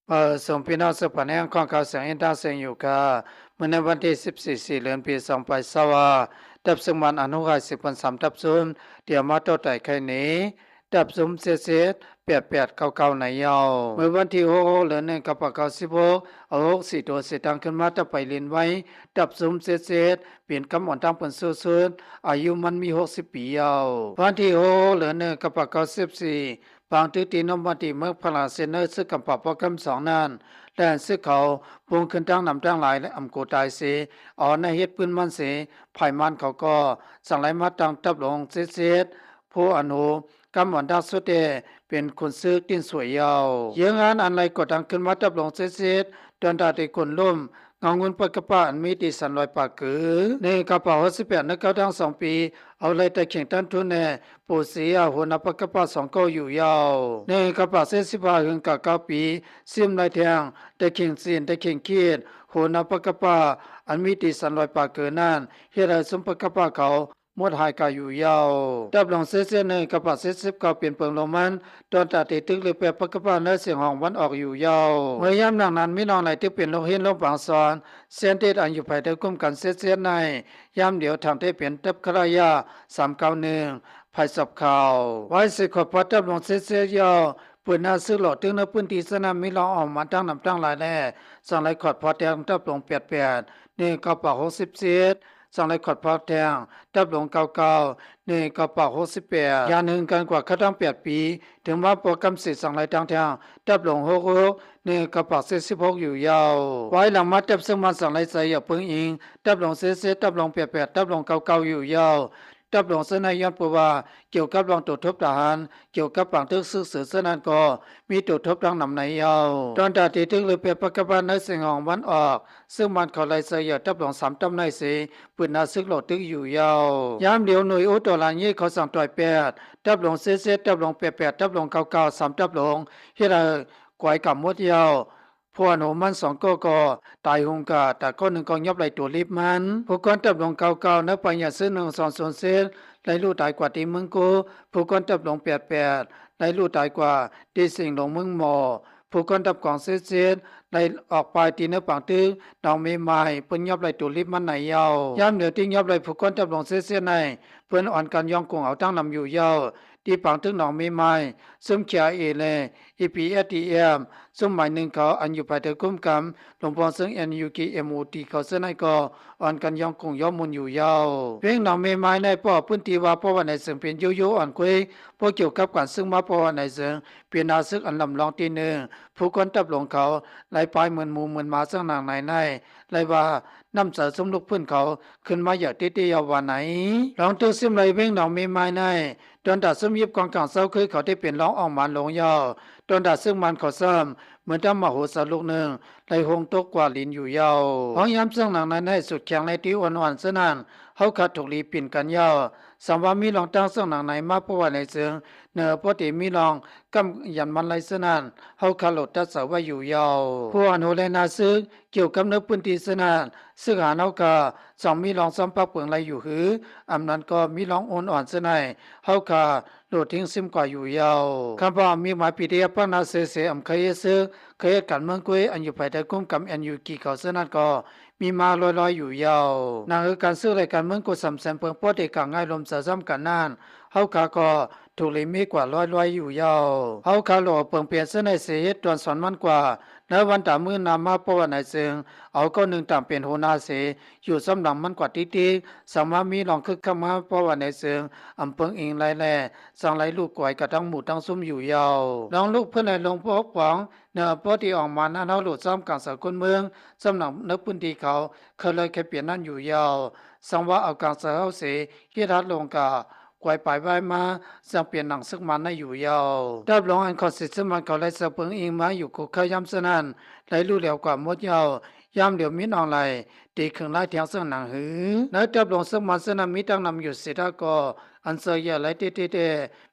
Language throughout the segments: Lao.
ເອີ ສົງພີ່ນ້ອງເຊິ່ງພັນແຮງຂອງຂ່າວສຽງອິນທາງສຽງຢູ່ຄ່າ. ມື້ໃນວັນທີສິບສີ່ ສີ່ເດືອນ ປີສອງພັນຊາວຫ້າ ທັບເຊິ່ງມັນອະນຸໄຄສິບພັນສາມທັບສູນ ຕຽມມາຕໍ່ໄຕ່ໄຂ່ເນ ທັບຊຸມເຈັດເຈັດ ແປດແປດເກົ້າເກົ້າ ໃນເຍົາ. ເມື່ອວັນທີຫົກ ຫົກເດືອນ ໜຶ່ງເກົ້າແປດ ເກົ້າສິບຫົກ ເອົາຫົກສີ່ໂຕເສດຕັ້ງຂຶ້ນມາ ທັບໄປຫຼິ້ນໄວ້ ທັບຊຸມເຈັດເຈັດ ເປັນກຳອ່ອນທາງເພິ່ນສູງສຸດ ອາຍຸມັນມີຫົກສິບປີເຍົາ. ວັນທີຫົກ ຫົກເດືອນ ໜຶ່ງເກົ້າແປດ ເກົ້າສິບສີ່ ປາງຕຶກຕີນົມມາຕີເມືອງຝຣັ່ງເສດ ໃນເຊີກກຳປາວປອກຳສອງນັ້ນ ແລະເຊີກເຂົາປຸງຂຶ້ນທັງນຳທັງຫຼາຍ ແລະອຳໂກຕາຍເສ ເອົານາເຮັດປືນມັນເສ ຝ່າຍມານເຂົາກໍສັ່ງໄລ່ມາຕັ້ງທັບຫຼວງເຈັດເຈັດ ຜູ້ອັນໂຫ ກຳອັນດັກສຸດແຕ່ເປັນຂຸນເຊີກຕີນສວຍເຍົາ. ເຍືອງງານອັນໄລ່ກໍ່ຕັ້ງຂຶ້ນມາທັບຫຼວງເຈັດເຈັດ ດອນຕາຕີຂຸນລົ້ມ ເງົາງຸ່ນປະກະປະອັນມີຕີສັນລອຍປາກເກີ ໜຶ່ງເກົ້າແປດ ຫົກສິບແປດ ໃນເກົ້າທັງສອງປີ ເອົາໄລ່ຕາເຂ່ງຕັນທຸນແດ່ ປູເຊຍ ຫົວໜ້າປະກະປະສອງກໍຢູ່ເຍົາ. ໜຶ່ງເກົ້າແປດ ເຈັດສິບຫ້າ ຫຶງກະເກົ້າປີ ຊິມໄລ່ແທງ ຕາເຂ່ງເຊນ ຕາເຂ່ງຂີດ ຫົວໜ້າປະກະປະ ອັນມີຕີສັນລອຍປາກເກີນັ້ນ ເຮັດໃຫ້ຊຸມປະກະປະເຂົາ ໝົດຫາຍກາຍຢູ່ເຍົາ. ທັບຫຼວງເຊເຊ ໜຶ່ງເກົ້າແປດ ເຈັດສິບເກົ້າ ເປັນເພິ່ງລົງມັນ ດອນຕາຕີຕຶກຫຼືແປປະກະປະ ໃນຊຽງຂວາງວັນອອກຢູ່ເຍົາ. ເມື່ອຍາມນັ້ນ ມີນ້ອງໄລ່ຕຶກເປັນໂຮງຮຽນໂຮງບາງສອນ ເຊນເຕັດ ອັນຢູ່ພາຍໃຕ້ຄຸ້ມກັນເຊເຊ ໃນຍາມດຽວ ທັງທີ່ເປັນທັບຄະລາຍາ ສາມເກົ້າໜຶ່ງ ພາຍສອບເຂົ້າ. ໄວ້ຊິຂອດພອດທັບຫຼວງເຊເຊເຍົາ ເປີດໜ້າຊຶກຫຼອກຕຶກໃນພື້ນທີ່ສະໜາມ ມີລອງອອກມາຕັ້ງນຳຕັ້ງຫຼາຍແລ້ວ ຈັ່ງໄດ້ຂອດພອດແທງທັບຫຼວງແປດແປດ ໜຶ່ງເກົ້າແປດ ຫົກສິບເຈັດ ຈັ່ງໄດ້ຂອດພອດແທງ ທັບຫຼວງເກົ້າເກົ້າ ໜຶ່ງເກົ້າແປດ ຫົກສິບແປດ ຢ່າງໜຶ່ງກັນກວ່າເຂົ້າທັງແປດປີ ເຖິງມາປະກຳສິດຈັ່ງໄດ້ຕັ້ງແທງ ທັບຫຼວງຫົກຫົກ ໜຶ່ງເກົ້າແປດ ເຈັດສິບຫົກ ຢູ່ເຍົາ. ວາຍຫຼັງມາ ທັບເຊິ່ງມັນຈັ່ງໄດ້ໃສ່ເຫຍື່ອເພິ່ງອີງ ທັບຫຼວງເຊເຊ ທັບຫຼວງແປດແປດ ທັບຫຼວງເກົ້າເກົ້າ ຢູ່ເຍົາ. ທັບຫຼວງເຊີນໃຫ້ຍ້ອນເພາະວ່າ ກ່ຽວກັບເລື່ອງໂຕທົບທະຫານ ກ່ຽວກັບປາງຕຶກຊຶກເສີນເຊີນນັ້ນກໍມີໂຕທົບທັງນຳໃນເຍົາ. ດອນຕາຕີຕຶກຫຼືແປປະກະປະ ໃນເຊງຫອງວັນອອກ ເຊິ່ງມັນເຂົາໄລ່ໃສ່ເຫຍື່ອທັບຫຼວງສາມທັບໃນເສ ປືນໜ້າຊຶກຫຼອກຕຶກຢູ່ເຍົາ. ຍາມດຽວໜ່ວຍໂອໂຕລາເຍ ເຂົາສັ່ງຕ່ອຍແປດ ທັບຫຼວງເຊເຊ ທັບຫຼວງແປດແປດ ທັບຫຼວງເກົ້າເກົ້າ ສາມທັບຫຼວງ ເຮັດໃຫ້ກວາຍກຳໝົດເຍົາ. ພວກໂນມັນສອງກໍກໍຕາຍໂຮງກາ ແຕ່ກໍໜຶ່ງກໍຫຍັບໄລ່ຕົວລິບມັນ. ຜູ້ກອນທັບຫຼວງເກົ້າເກົ້າ ໃນປາຍຍາຊຶກໜຶ່ງສອງສູນເສດ ໄລ່ລູກຕາຍກວ່າທີ່ເມືອງໂກ ຜູ້ກອນທັບຫຼວງແປດແປດ ໄລ່ລູກຕາຍກວ່າທີ່ເຊງຫຼວງເມືອງໝໍ ຜູ້ກອນທັບຂອງເຊເຊດ ໄລ່ອອກໄປທີ່ໃນປາງຕຶກໜອງເມໄມ້ ເພິ່ນຫຍັບໄລ່ຕົວລິບມັນໃນເຍົາ. ຍາມດຽວທີ່ຫຍັບໄລ່ຜູ້ກອນທັບຫຼວງເຊເຊດໃນ ເພິ່ນອ່ອນກັນຍ່ອງກຸງເອົາຕັ້ງນຳຢູ່ເຍົາ. ທີ່ປາງຕຶກໜອງເມໄມ້ ຊຸມ ເຄໄອເອ ແລະ ອີພີເອັສທີເອັມ ຊຸມໝາຍໜຶ່ງເຂົາ ອັນຢູ່ພາຍໃຕ້ຄຸ້ມກຳ ລວມພວງເຊິ່ງ ເອັນຢູເຄ ເອັມໂອທີ ເຂົາເຊິ່ງໃນກໍອ່ອນກັນຍ່ອງກຸງຍ້ອມມຸນຢູ່ເຍົາ. ເວງໜອງເມໄມ້ໃນ ເພາະພື້ນທີ່ວ່າ ເພາະວ່າໃນເຊິ່ງເປັນໂຍໂຍອ່ອນກຸຍ ເພາະກ່ຽວກັບການຊຶກມາ ເພາະວ່າໃນເຊິ່ງເປັນໜ້າຊຶກອັນລຳລອງທີ່ໜຶ່ງ ຜູ້ກອນທັບຫຼວງເຂົາ ໄລ່ປາຍໝື່ນໝູໝື່ນໝາ ເຊິ່ງໜັງໃນໃນ ໄລ່ວ່ານ້ຳໃຈຊຸມລູກພື້ນເຂົາ ຂຶ້ນມາຢາກຕິດຕິເຍົາວ່າໃນ. ລອງຕຶກຊິມໄລ່ເວງໜອງເມໄມ້ໃນ ດອນຕາຊຸມຍິບກອງກາງເຊົາຄືເຂົາທີ່ເປັນລອງອອກມານລົງເຍົາ. ດອນຕາຊຶກມັນເຂົາຊ້ຳ ເໝືອນດັ່ງມະໂຫສະລູກໜຶ່ງ ໄລ່ໂຮງຕົກກວ່າລິນຢູ່ເຍົາ. ພອງຍາມເຊິ່ງໜັງໃນໃນສຸດແຂງໃນທີ່ອ່ອນໆເຊິ່ງນັ້ນ ເຮົາຂະຖືກລີປິ່ນກັນເຍົາ. ສັງວ່າມີລອງຕັ້ງເຊິ່ງໜັງໃນມາ ເພາະວ່າໃນເຊິ່ງ ເນີ ພໍດີມີລອງກຳຢັນມັນໄລເຊິ່ງນັ້ນ ເຮົາຄາໂລດຕັດເສົາໄວ້ຢູ່ເຍົາ. ຜູ້ອັນໂຫແລນາຊຶກ ກ່ຽວກັບໃນພື້ນທີ່ເຊິ່ງນັ້ນ ຊຶກຫານເຮົາຄາ ສ່ອງມີລອງຊອມປັກເປິງໄລຢູ່ຫື? ອຳນັ້ນກໍມີລອງໂອນອ່ອນເຊິ່ງໃນ ເຮົາຄາໂລດຖິ້ມຊິມກວ່າຢູ່ເຍົາ. ຄຳວ່າມີໝາຍປີເດຍພັກນາເສເສ ອຳເຄີຍເຮັດຊຶກ ເຄີຍເຮັດການເມືອງກຸຍ ອັນຢູ່ພາຍໃຕ້ຄຸ້ມກຳ ເອັນຢູເຄ ເຂົາເຊິ່ງນັ້ນກໍ ມີມາລອຍໆຢູ່ເຍົາ. ໜັງເອີການຊຶກ ແລະ ການເມືອງໂກສຳແສນເພິງ ພໍໄດ້ກາງງ່າຍລົມສະຊ້ຳກັນນັ້ນ ເຮົາຄາກໍຖືກລີມີກວ່າລອຍໆຢູ່ເຍົາ. ເຮົາຄາຫຼໍ່ເປິງເປນເຊິ່ງໃນເສເຮັດດວນສອນມັນກວ່າ ໃນວັນຕາມື້ໜ້າມາ ເພາະວ່າໃນເຊິ່ງ ເອົາເກົ້າໜຶ່ງຕາມເປັນຫົວໜ້າເສ ຢູ່ຊ້ຳຫຼັງມັນກວ່າຕິດໆ ສັງວ່າມີລອງຄຶກຄັກມາ ເພາະວ່າໃນເຊິ່ງ ອຳເພິງອີງໄລແລ ສັງໄລລູກກວາຍກະທັງໝູ່ທັງຊຸມຢູ່ເຍົາ. ລອງລູກເພິ່ນໃນລົງປົກປ້ອງ ເນາະ ພໍທີ່ອອກມານັ້ນ ເຮົາໂລດຊ້ຳກາງສາກົນເມືອງ ສຳລັບໃນພື້ນທີ່ເຂົາ ເຄີຍເລີຍເຄີຍເປັນນັ້ນຢູ່ເຍົາ. ສັງວ່າເອົາກາງສາເຮົາເສ ເຮັດຮັດລົງກະ ກວາຍປາຍວາຍມາ ຈັ່ງເປັນໜັງຊຶກມານໃນຢູ່ເຍົາ. ດາບຫຼວງອັນຂອດສິດຊຶກມັນເຂົາໄດ້ສະເພິງອີງມາຢູ່ຄຸກຄາຍາມເຊິ່ງນັ້ນ ໄດ້ຮູ້ແລ້ວກວ່າໝົດເຍົາ. ຍາມດຽວມີນ້ອງໄລ່ ຕີເຄິ່ງລາຍແທງເຊິ່ງໜັງຫື? ໃນດາບຫຼວງຊຶກມັນເຊິ່ງນັ້ນ ມີຕັ້ງນຳຢູ່ສີ່ດາບກໍ ອັນເຊີຍໃຫຍ່ໄລເຕເຕເຕ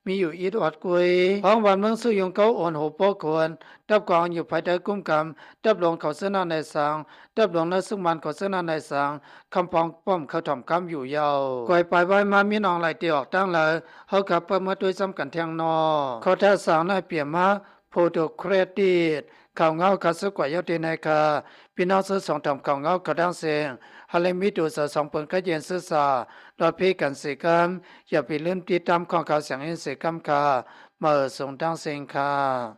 ມີຢູ່ອິດອອດກຸຍ ຂອງບ້ານເມືອງສຸຍຸງເກົາ ໂອນໂຫໂປໂຂນ ດາບກອງຢູ່ພາຍໃຕ້ກຸ້ມກຳ ດາບຫຼວງເຂົາຊະນະນາຍສັງ ດາບຫຼວງນາຍຊຶກໝານເຂົາຊະນະນາຍສັງ ຄຳພອງປ້ອມເຂົາຖອມຄຳຢູ່ເຍົາ. ກວຍປາຍວາຍມາມີນ້ອງໄລ່ຕີອອກຕັ້ງລາວ ເຮົາກັບເປີດມາດ້ວຍຊ້ຳກັນແທງນອກ ເຂົາທ່າສາງນາຍປຽມມາ ໂພໂຕເຄຣຕິດ ຂ່າວເງົາ ຂ້າສຸກກວ່າຍາວຕີນໃນຄ່າ ພີ່ນ້ອງຊາວສອງທຳຂ່າວເງົາ ຂ້າດັ່ງເຊງ ຫາເລັງມີດູສາສອງເປິງກະເຢັນຊື່ສາ ລອດພີກັນສີກຳ ຢ່າໄປລືມຕິດຕາມຂອງຂ່າວສຽງເອັນສີກຳຄ່າ ມາເອີສງດັງເຊງຄ່າ.